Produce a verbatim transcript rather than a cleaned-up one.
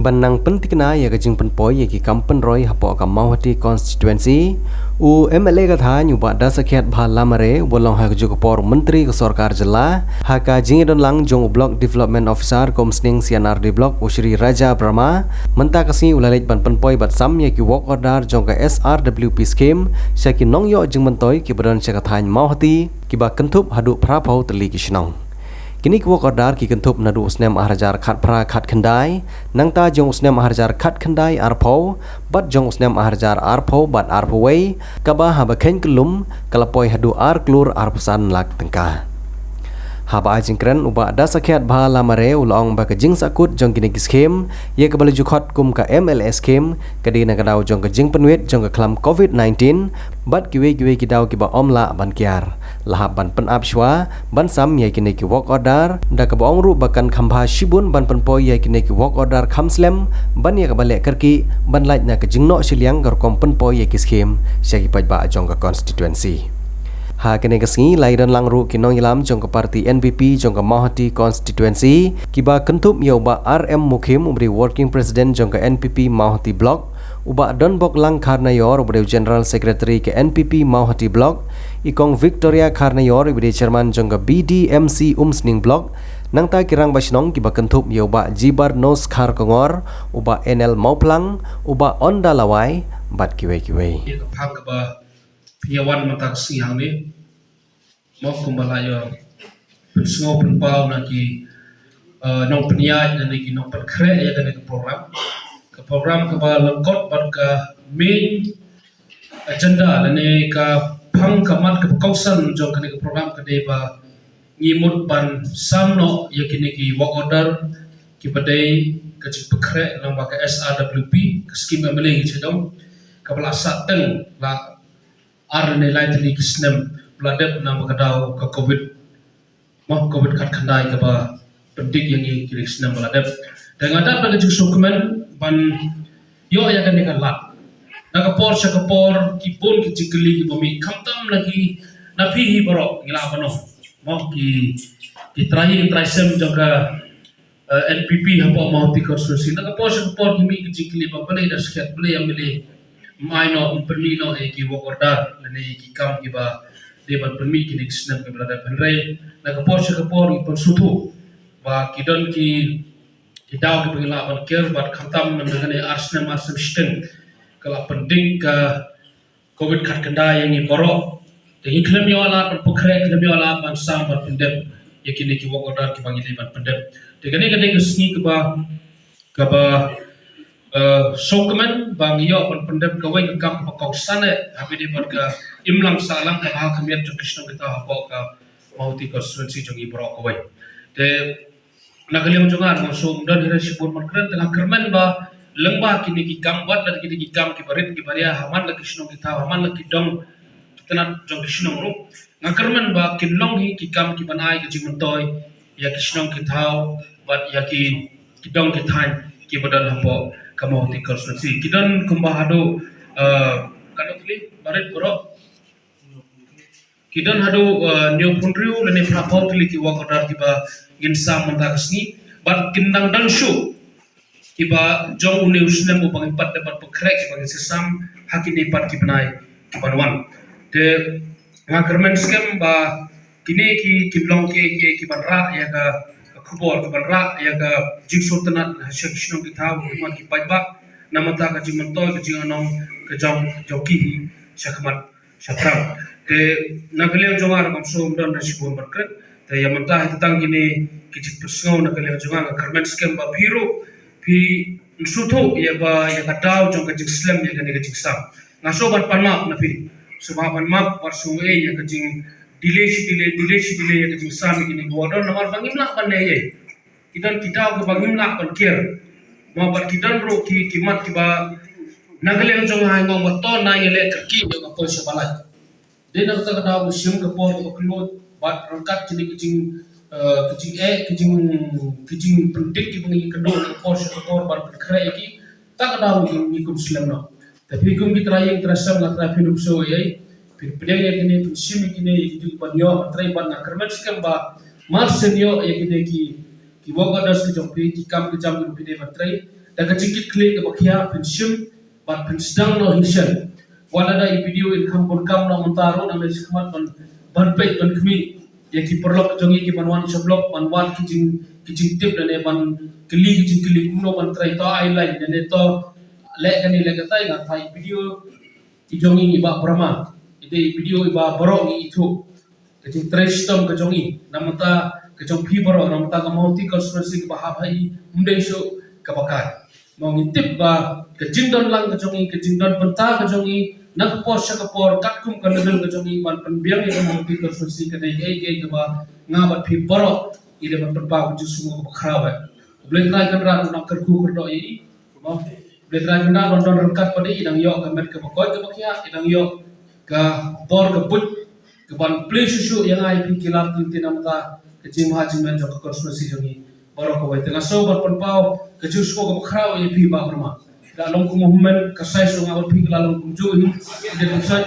Ban nang pyntikna ïa ka jingpynpoi ïa ki kam pynroi hapoh ka Mawhati constituency, u M L A ka thaiñ u Bah Dasakhiatbha Lamare uba long ha kajuh ka por u Myntri ka Sorkar Jylla, ha ka jingïadonlang jong u Block Development Officer ka Umsning C&RD Block u Shri Raja Brahma, mynta ka sngi u la leit ban pynpoi bad sam ïa ki work order jong ka S R W P scheme sha ki nongïoh jingmyntoi kiba don sha ka thaiñ Mawhati, kiba kynthup haduh phraphew tylli ki shnong. Kine ki work order ki kynthup naduh u snem arhajar khatphra khatkhyndai, nangta jong u snem arhajar khatkhyndai arphew, bad jong u snem arhajar arphew bad arphew wei, kaba haba kheiñ kyllum ka la poi haduh ar klur arphew san lak tyngka. Haba ai jingkren, u Bah Dasakhiatbha Lamare u la ong ba ka jingsahkut jong kine ki scheme, ïa kaba la ju khot kum ka M L A scheme, ka dei na ka daw jong ka jingpynwit jong ka khlam covid nineteen, bad kiwei kiwei ki daw kiba ym lah ban kiar. La hap ban pynap shuwa ban sam ïa kine ki work order, da kaba ong ruh ba kan kham bha shibun ban pynpoi ïa kine ki work order kham slem, ban ïa kaba leh kyrkieh, ban lait na ka jingnoh shiliang ka rukom pynpoi ïa ki scheme sha ki paidbah jong ka constituency. Ha kane ka sngi la ïadonlang ruh ki nongïalam jong ka party N P P jong ka Mawhati constituency, kiba kynthup ïa u Bah R M Mukhim uba dei working president jong ka N P P Mawhati Block, u Bah Donboklang Kharnaior uba dei u General Secretary ka N P P Mawhati Block, i Kong Victoria Kharnaior iba dei chairman jong ka B D M C Umsning Block, nangta ki rangbah shnong kiba kynthup ïa u Bah Jibarnos Kharkongor, u Bah N L Mawphlang, u Bah Onda Lawai, bad kiwei kiwei. Ïa ka phang kaba phi ïa wan mynta ka sngi hangne, mo kumba la ïoh pynsngew pynpaw na ki, eh, nongpynïaid lane ki nongpynkhreh ïa kane ka program. Ka program kaba lyngkot bad ka main agenda lane ka phang ka mat kaba kongsan jong kane ka program ka dei ba ngi mut ban sam noh ïa kine ki work order kiba dei ka jingpynkhreh lyngba ka S R W P, ka scheme M L A ngi shu dong, kaba la sah teng la ar lane lai tylli ki snem ba la dep namar ka daw ka covid, mo, covid khatkhyndai kaba pyndik ïa ngi ki snem ba la dep. Te nga dap da ka jingsngewkmen ban ïoh ïa kane ka lad. Na ka por sha ka por ki bun ki jingkylli kiba mih, khamtam na ki, na phi hi baroh ngi lah ban ong, mo, ki, ki trai ïing trai sem jong ka eh, N P P hapoh Mawhati constituency. Na ka por sha ka por ki mih ki jingkylli ba balei Dasakhiat, balei M L A ym ai noh, ym pynmih noh ïa ki work order lane ïa ki kam kiba dei ban pynmih kine ki snem kiba la dep, hynrei na ka por sha ka por ngi pynsngewthuh ba ki don ki, ki daw kiba ngi lah ban kiar bad khamtam mynta kane ar snem, ar snem shiteng ka la pyndik ka covid khatkhyndai ïa ngi baroh. Te ngi khlem ïoh lad ban pynkhreh, khlem ïoh lad ban sam ban pyndep ïa kine ki work order kiba ngi dei ban pyndep. Te kane ka dei ka sngi kaba, kaba, eh, sngewkmen ba ngi ïoh ban pyndep kawei ka kam kaba kongsan eh ha kane bad ka imlang sahlang kaba ha khmiat jong ki shnong ki thaw hapoh ka Mawhati constituency jong ngi baroh kawei. Te na ka liang jong nga, nga shu ym don hi re shibun ban kren, te nga kyrmen ba lyngba kine ki kam, wat la kine ki kam kiba rit kiba ria ha man la ki shnong ki thaw, ha man la ki dong ki tnat jong ki shnong ruh, nga kyrmen ba kin long hi ki kam kiban ai ka jingmyntoi ïa ki shnong ki thaw bad ïa ki, ki dong ki thaiñ kiba don hapoh ka Mawhati constituency. Ki don kumba haduh, eh, katno tylli, barit baroh, ki don haduh, eh, hynñiewphew hynriew lane phraphew tylli ki work order kiba ngin sam mynta ka sngi. Bad kin nang don shuh kiba jong une u snem uba ngin pat dep ban pynkhreh kiba ngin sa sam ha kine pat ki bnai kiban wan. Te nga kyrmen skhem ba kine ki, kin long ki, ki, kiban rah ïa ka, ka khubor, kiban rah ïa ka jingsngewtynnat ha shnong ki thaw, ki mat ki paidbah, na bynta ka jingmyntoi ka jingangnud ka jong, jong ki hi sha khmat shaphrang. Te na ka liang jong nga ruh ngam shu ym don re shibun ban kren. Te ïa mynta hi tang kine ki jingpynsngew na ka liang jong nga, nga kyrmen skhem ba phi ruh phin sngewthuh ïa ba ïa ka daw jong ka jingslem ïa kane ka jingsam. Nga shu ban pan map na phi. Shu ban pan map bad shu ei ïa ka jing delay shi delay, delay shi delay ïa ka jingsam ïa kine ki work order namar ba ngim lah ban leh ei. Ki don ki daw kiba ngim lah ban kiar. Mo bad ki don ruh ki, ki mat kiba na ka liang jong nga nga ong ba to na ïaleh kyrkieh ïa ka por sha ba lait. Dei na kata ka daw ngi shim ka por kaba kylluid bad ryngkat kine ki jing, eh, ki jingeh, ki jing, ki jingpyndik kiba ngi kynduh na ka por sha ka por ban pynkhreh ïa ki. Ta ka daw ngi, ngi kum slem noh. Te phi kum ki trai ïing trai sem, nga trai phin ym sngewsih ei. Phin pdiang ïa kine, phin shim ïa kine, ïa kine ban ïoh ban trei bad nga kyrmen skhem ba mar shen ïoh ïa kine ki, ki work orders ki jong phi, ki kam ki jam ki phi dei ban trei, Da ka jingkitkhlieh kaba khia phin shim bad phin sdang noh hi shen. Wat lada i video in kham bun kam noh mynta ruh, nang leit shakhmat ban, ban peit ban khmih ïa ki paralok jong ngi kiban wan sha block ban wad ki jing, ki jingtip lane ban kylli ki jingkylli kumno ban trei, to ai line lane to leh kane leh katai. Nga phah i video i jong i Bah Brahma, i dei i video iba baroh ngi ithuh. Ka jingtrei shitom ka jong i namar ka jong phi baroh, namar ka Mawhati constituency kaba hap ha i ym dei shuh kaba kai. Mo, ngi tip ba ka jingdon lang ka jong i, ka jingdon bynta ka jong i na ka por sha ka por katkum ka level ka jong i ban pynbiang ïa ka Mawhati constituency ka dei kaei kaei kaba nga bad phi baroh ngi dei ban pynpaw ka jingsngew kaba khraw eh. U Blei Trai Kynrad un nang kyrkhu kyrdoh ïa i. Mo, U Blei Trai Kynrad un don ryngkat bad i, i dang ïoh ka met kaba koit kaba khiah, i dang ïoh ka bor ka buit kaban plie shuh shuh ïa nga ïa phi ki lad ki lynti namar ka jingmaham jingmen jong ka constituency jong i baroh kawei. Te nga sngew ban pynpaw ka jingsngew kaba khraw ïa phi Bah Brahma. La long kum u hynmen, ka sai shuh nga bad phi ka la long kumjuh hi. Ïa ka jingshai